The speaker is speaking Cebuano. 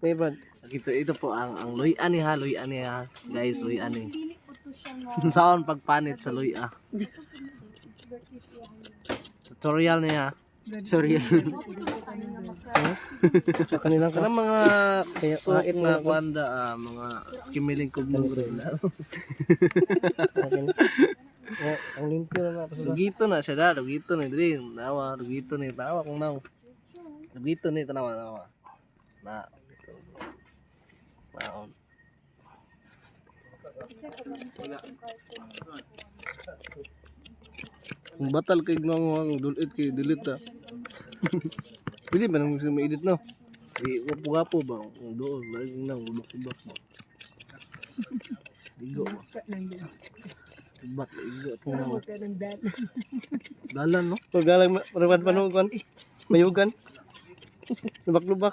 May bad. Ito po ang luya ni ha, luya ni ha. Guys, luya ni. Saan pagpanit sa luya? Tutorial niya. Sorry. Sa kanilang Kanang mga Kaya sok mait nga na kwanda, mga skimiling kog rin. Akin. Oh, ang limpyo na na. Lugito na siya da, lugito ni diri, nawa, lugito ni tawa kung naw. Lugito ni tanawa tanawa. Na. Maon. Kung batal kay ngong dulit kay delete ah. Pwede ba nang ma-edit no? Di gapo ba kung doon lagi nang ubak-ubak ba. Ligo ba? Ubak ligo itong naw. Dalan no? Pagalang maruwan pa noon. Mayugan. Lubak-lubak.